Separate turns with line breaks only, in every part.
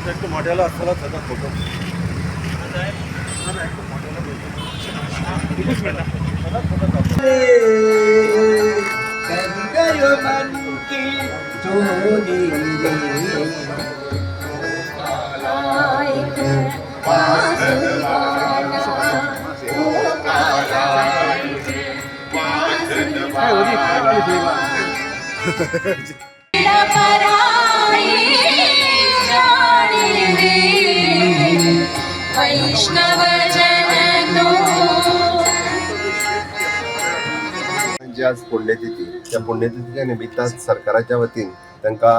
एकटो मोठ्यालो आसतलो सदांच फोटो.
कर गयो मन की चोरी रे.
वैष्णव जन तो
जी आज पुण्यतिथी, त्या पुण्यतिथीच्या निमित्तान सरकाराच्या वतीन तांकां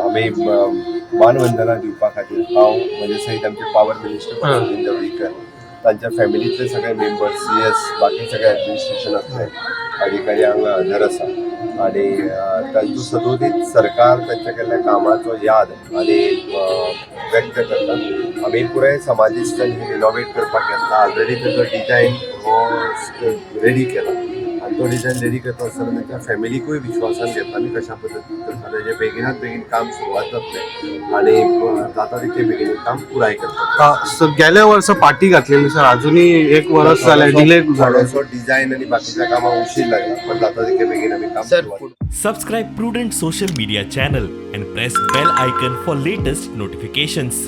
आमी मानवंदना दिवपा खातीर हांव म्हजे सयत आमचे पावर मिनिस्टर सुदिन ढवळीकर, तांच्या फॅमिलीतले सगळे मेंबर्स, सीएस, बाकी सगळे ॲडमिनिस्ट्रेशन असले अधिकारी हांगा हजर आसा आनी तांचो सदोदीत सरकार तांच्या केल्ल्या कामाचो याद आनी व्यक्त करता. आमी पुराय समाजी स्थल हे रिनोवेट करपाक घेतला. ऑलरेडी ताचो डिजायन हो रेडी केला आनी तो डिजायन रेडी करता आसतना तांच्या फॅमिलीकूय विश्वासान घेतला आमी कशा पद्दतीन करता तेजें बेगिनात बेगीन काम सुरवात जातलें आनी जाता तितके बेगीन काम पुराय करतले.
सर, गेल्या वर्सा पाटी घातलेली सर, अजूनही एक वरस जालें, डिले जालो.
थोडोसो डिजायन आनी बाकीच्या कामाक उशीर लागला, पण जाता तितके बेगीन आमी काम सुरवात
Subscribe Prudent Social Media channel and press bell icon for latest notifications.